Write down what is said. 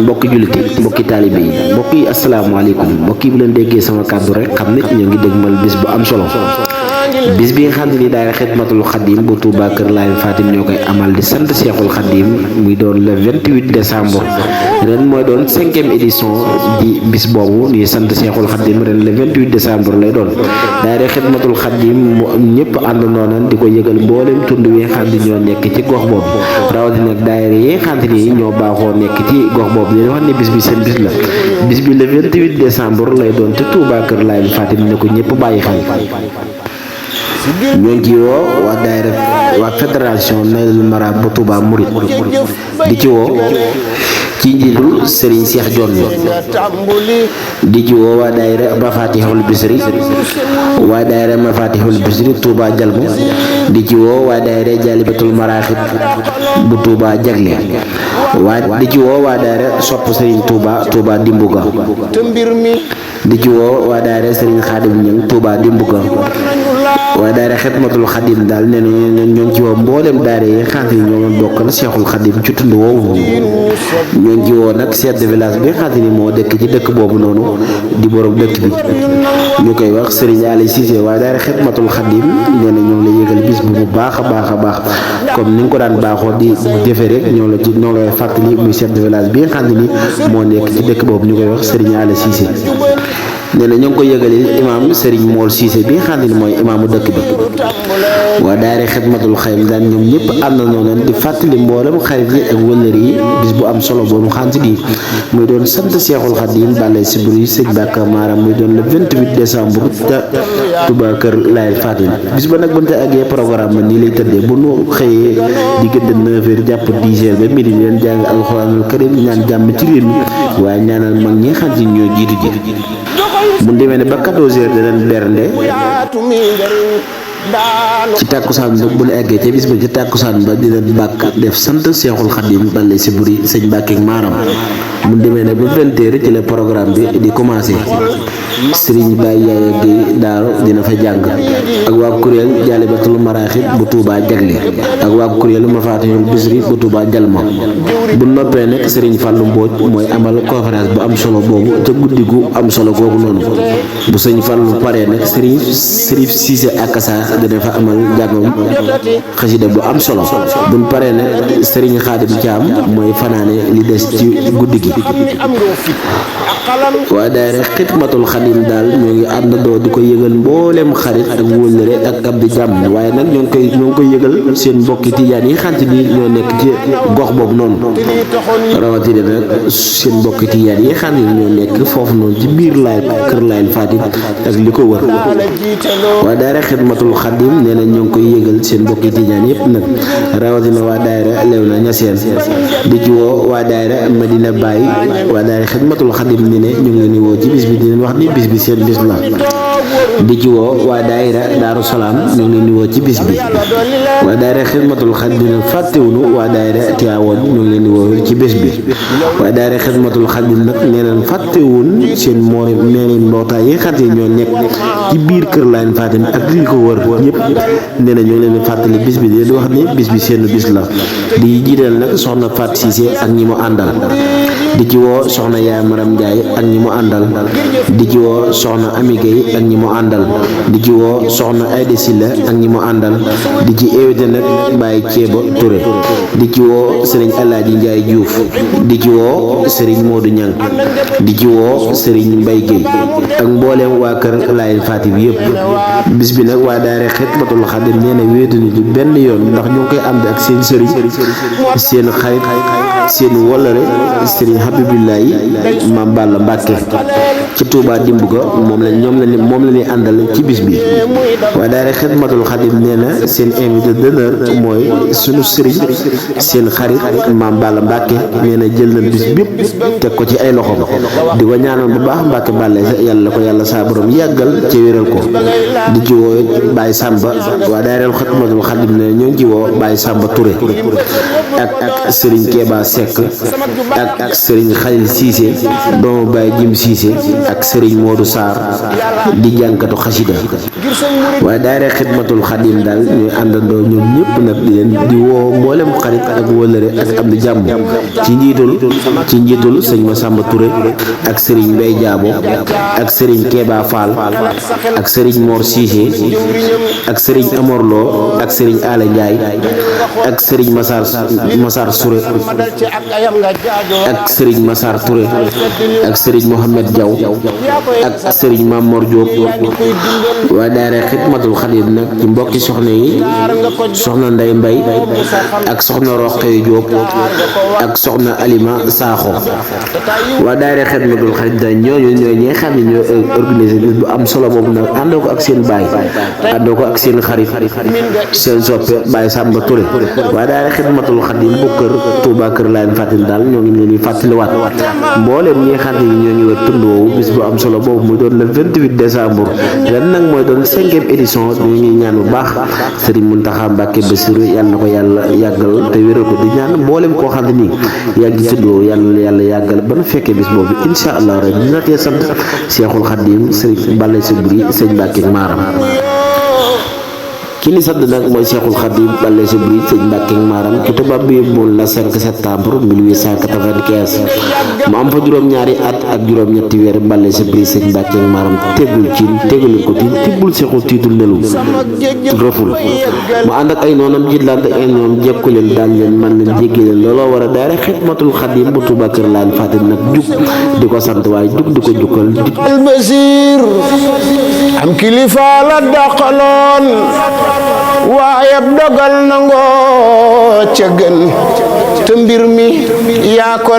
mbokki jullit yi mbokki taalibe yi mbokk yi asalaamaaleykum mbokk yi bu leen déggee sama kàddu rek xam ne ñoo ngi dégmal bis bu am solo bis bi nga xam ne ni daayira Xidmatul Xadim bu Touba Kër Laay Fatim ñoo koy amal di sant Seexul Xadim muy doon le 28 décembre ren mooy doon 5e édition di bis boobu di sant Seexul Xadim ren le 28 décembre lay doon daayira Xidmatul Xadim mu ñëpp àndandoo nañ di ko yëgal mboolem tund wi nga xam ne ñoo nekk ci gox boobu rawatina ak daayira yi nga xam ne ni ñoo baaxoo nekk ci gox boobu leen wax ne bis bi seen bis la bis bi le 28 décembre lay doon te Touba Kër Laay Fatim ne ko ñëpp bàyyi xel ñoo ngi woo waa daayira waa fédération Naylul Maram bu Touba Mouride di ci woo ci njiitul Serigne Cheikh Jonn di ci woo waa daayira Mafatihul Bisri waa daayira Mafatihul Bisri Touba Jalmu di ci woo waa daayira Jalibatul Maraxib bu Touba Jagle di ci woo waa daayira Sopp Serigne Touba Dimbuga di ci woo waa daayira Serigne Khadim Ñang Touba Dimbuga waaye daayira Xidmatul Xadim daal nee na ñoo ngi ci woo mboolem daayira yi nga xam ne ñoo doon bokkal Seexul Xadim ci tund woowu ñoo ngi ci woo nag chef de village bi nga xam ne moo dëkk ci dëkk boobu noonu di borom dëkk bi ñu koy wax Serigne Ali Cissé waaye daayira Xidmatul Xadim nee na ñoo ngi lay yëgal bis bu baax a baax a baax comme ni nga ko daan baaxoo di defee rek ñoo lay fàttali muy chef de village bi nga xam ne ni moo nekk ci dëkk boobu ñu koy wax Serigne Ali Cissé nee na ñoo ngi ko yëgalil imaam Serigne Mor Cissé bi nga xam ne mooy imaamu dëkk bi waa daayira Xidmatul Xadim daan ñoom ñëpp àndandoo nañ di fàttali mboolem xarit yi ak wëllër yi bis bu am solo boobu xam si di muy doon sant Seexul Xadim bàlle si buri sëñ Bakka Maram muy doon le 28 décembre te Touba Kër Laay Fatim bis ba nag bu ñu ko àggee programme ba nii lay tëddee bu nu xëyee diggante 9h jàpp 10h ba midi leen jàng alxuraanul karim ñaan jàmm ci réew mi waaye ñaanal mag ñi xam si ñoo jiitu ji bu demee ne ba 14h danañ bernde ci tàkkusaan ba bu ñu eggee ca bis ba ci tàkkusaan ba dina bàkk def sant Seexul Xadim bale si buri sëñ Mbàkke Maaram mu demee ne ba 20h ci la programme bi di commencé Serigne Baye Yaaya Guèye Daaro dina fa jàng ak waa kuréel Jaalibatul Maraaxib bu Touba Jagle ak waa kuréelu Mafatihul Bisri bu Touba Jalma bu noppee nekk Serigne Fallou Mbodj mooy amal conférence bu am solo boobu ca guddi gu am solo googu noonu bu sëñ Fallou paree nag Serigne Cissé Akassa dina fa amal njàngam xasida bu am solo buñ paree nag Serigne Khadim Thiam mooy fanaane li des ci guddi gi waa daayira Xidmatul Xadim daal ñoo ngi àndandoo di ko yëgal mboolem xarit ak wóllëre ak ab di jàmm waaye nag ñoo ngi koy yëgal seen mbokki tijaan yi xant ni ñoo nekk ci gox boobu noonu rawatina nag seen mbokki tijaan yi xant ni ñoo nekk foofu noonu ci biir Kër Laay Fatim ak li ko wër waa daayira Xidmatul Xadim nee na ñoo ngi koy yëgal seen mbokki tijaan yëpp nag rawatina waa daayira Léona Ñaseen di ci woo waa daayira Medina Baye waa daayira Xidmatul Xadim ni ne ñu ngi leen di woo ci bis bi di leen wax ni bis bi seen bis la di ci woo waa daayira Daaru Salaam ñu ngi leen di woo ci bis bi waa daayira Xidmatul Xadim fàttewuñu waa daayira Tiwaawan ñu ngi leen di woo ci bis bi waa daayira Xidmatul Xadim nag nee nañ fàttewuñ seen meeni mbootaay yi xam ne ñoo nekk ci biir Kër Laay Fatim ak li ko wër ñëpp nee na ñu ngi leen di fàttali bis bi di leen wax ni bis bi seen bis la di jiital nag soxna Fat Cissé ak ñi mu àndal di ci woo soxna Yaay Maram Ndiaye ak ñi mu àndal di ci woo soxna Ami Gueye ak ñi mu àndal di ci woo soxna Aïda Silla ak ñi mu àndal di ci invité nag Baye Ceeba Touré di ci woo Serigne Alaaji Ndiaye Diouf di ci woo Serigne Modou Niang di ci woo Serigne Mbaye Gueye ak mbooleem waa Kër Laay Fatim yëpp bis bi nag waa daayira Xidmatul Xadim nee na wéetuñu ci benn yoon ndax ñu ngi koy ànd ak seen sëriñ seen xarit seen wolare Serigne Habibillahi Maam Balla Mbàkke ci Touba Dimbuga moom la ñuy àndal ci bis bi waaye daayira Xidmatul Xadim nee na seen invité d'honneur mooy sunu sëriñ seen xarit Maam Balla Mbàkke nee na jël na bis bépp teg ko ci ay loxoom di ko ñaanal bu baax Mbàkke Balla yàlla ko yàlla saa borom yàggal ci wéral ko di ci woo Baye Samba waa daayira Xidmatul Xadim nee ñoo ngi ci woo Baye Samba Touré ak Serigne Keba Seck ak sëriñ Xalil Siise doomu Baay Jim Siise ak sëriñ Modou Sarr di jànkatu xasida waaye daayira xidmatul xadim daal ñuy àndandoo ñoom ñëpp nag di leen di woo mboolem xarit ak wëllëre ak am di jàmm ci njiitul sëñ Massamba Touré ak sëriñ Mbay Jaabo ak sëriñ Keba Fall ak sëriñ Mor Siise ak sëriñ Amor Lo ak sëriñ Ala Ndiaye ak sëriñ Massar Souré ak sëriñ Massar Touré ak sëriñ Mohamed Diaw ak sëriñ Mamor Diop waaye daayira xidmatul xadim nag ci mbokki soxna yi soxna Ndey Mbay ak soxna Roqee Diop ak soxna Alima Sakho waa daayira xidmatul xadim daal ñooñu ñooy ñi nga xam ne ñoo organisé bis bu am solo boobu nag àndoo ko ak seen baay àndoo ko ak seen xarit seen soppe Baye Samba Touré waa daayira xidmatul xadim bu kër Touba kër Laayeen Fatim daal ñoo ngi leen di fàttaliwaat mbooleem ñi nga xam ne ñoo ngi wër tund woowu bis bu am solo boobu muy doon le 28 décembre ren nag mooy doon 5e édition ñu ngi ñaan bu baax Serigne Mountakha Mbacké Bassirou yàlla na ko yàlla yàggal te wéral ko di ñaan mbooleem koo xam ne nii yàgg ci tudd woowu yàlla yàggal ba nu fekkee bis boobu incha allah rek dina tee sant Cheikhul Khadim Serigne Balla Sobri Serigne Mbacké Maram ki ni sant nag mooy Cheikhul Khadim Balla Sobri sëñ Mbàkke Maram ki tubaab bi yóbbuwoon la 5 septembre 1895 mu am fa juróom-ñaari at ak juróom-ñetti weer Balla Sobri sëñ Mbàkke Maram tegul ci tegalu ko ti tibbul seexul tiitul nelu rëful mu ànd ak ay noonam jiitlant ak ay noonam jekku leen daan leen man leen jéggi leen looloo war a daara xidmatul Xadim bu Tuuba kër Laayeen Fatim nag jug di ko sant waaye jug di ko jukkal di Albasir am kilifa la daqaloon waaye dogal nangoo ca gën te mbir mi yaa ko